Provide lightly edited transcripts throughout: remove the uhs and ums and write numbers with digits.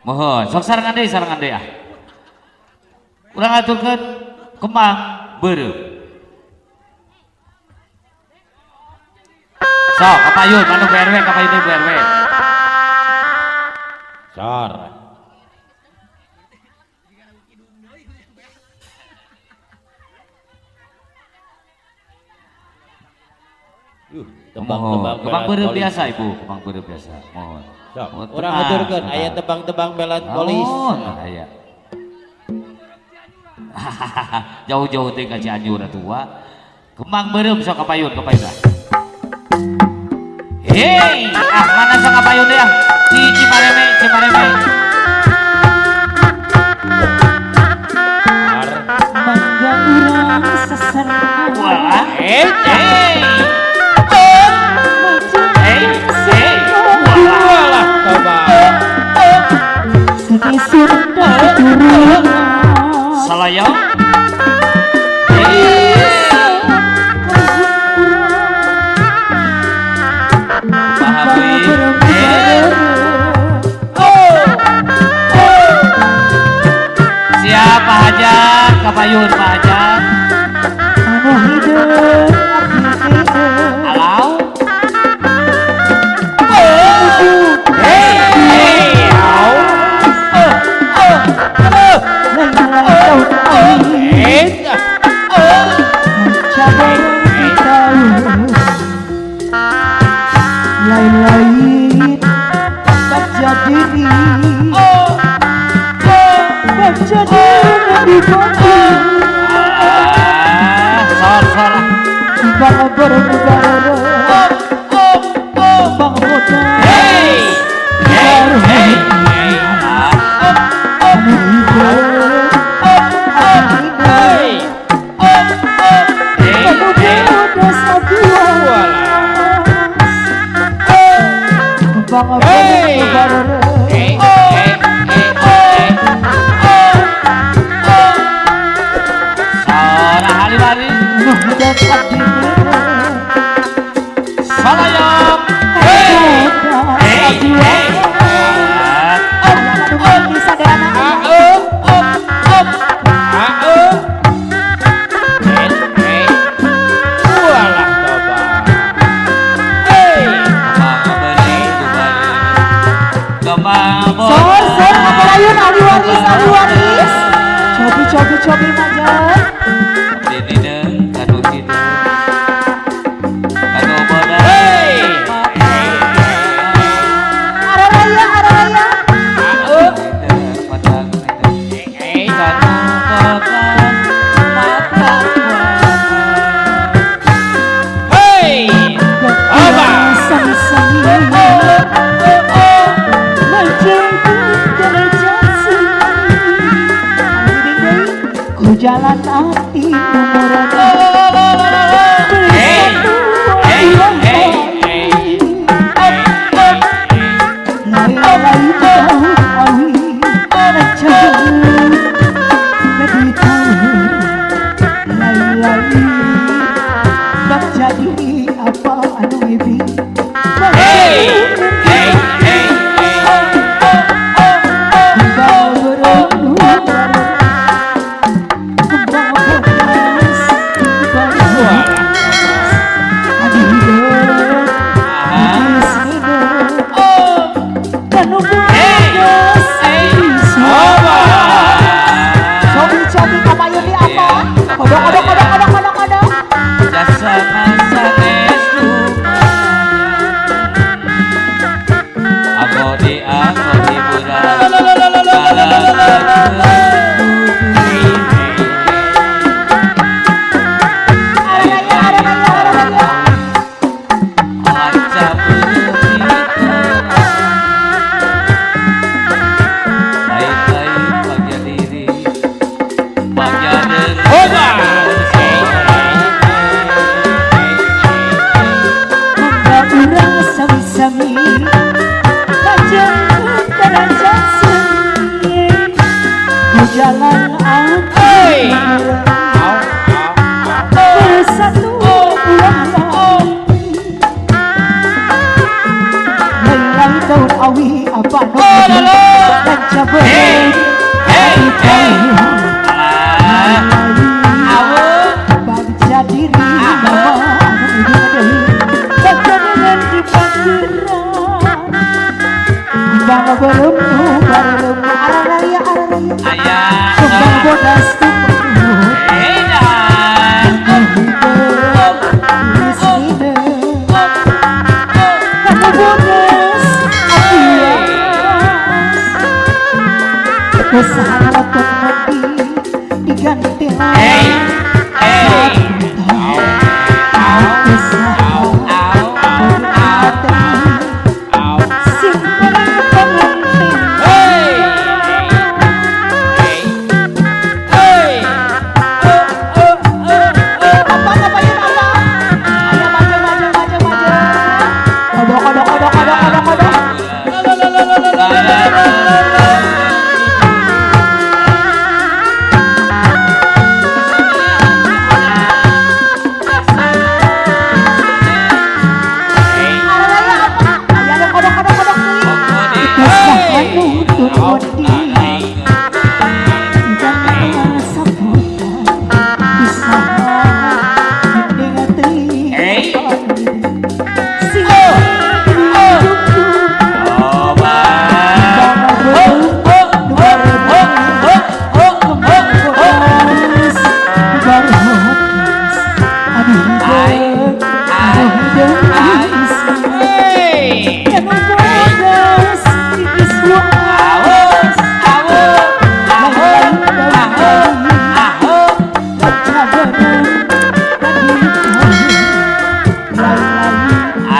Mohon sok sarengan deui ah. Urang aturkeun kembang beureum. Sok kapayun manu Bu RW kapayun deui Bu RW. Sor. Tebang-tebang kembang beureum biasa ibu, kembang beureum biasa. Mohon. Sok, urang aturkeun aya tebang-tebang melankolis. Mohon aya. Jauh-jauh teh ka Cianjur atuh wa. Kembang beureum sok kapayun kapayun. Hei, ah mana sok kapayun deui ah. Ci Cimareme, Cimareme. Mangga urang sasarengan. Wah, eh, hey. Hey, hey. Walah, toba. Seni Sunda keturunan. Salayang. Siap Pak Hajat, kapayun Pak Hajat. Anu hideung abdi hideung. Alau. Hey, hey, au. Lain-lain baca diri, baca diri di Sor sor. Bang berbareng, bang bodas. Hey, hey, hey. Hey, Hey, hey, hey, Sora hali-wali. Salayam. Hey, hey, hey. Sor, sor, ngapalayun ahli waris, ahli waris. Cobi, cobi, cobi majan. Araraya, araraya. Hey, Oba. Ku jalan hati nomor. Hey, hey, hey, hey. Hey, hey, hey. Kodok, kodok, kodok, kodok, kodok, kodok. Jasa masa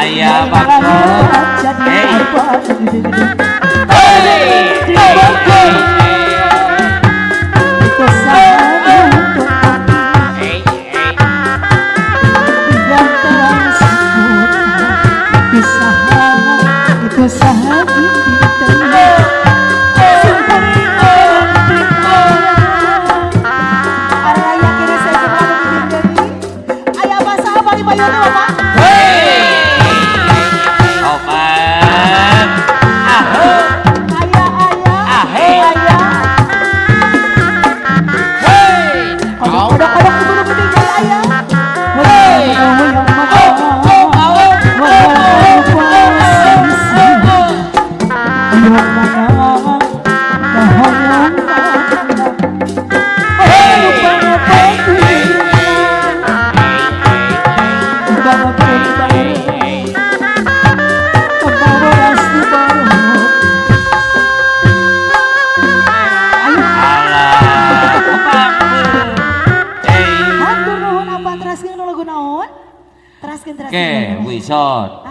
Aya bakul. Jadi Oke, Wison.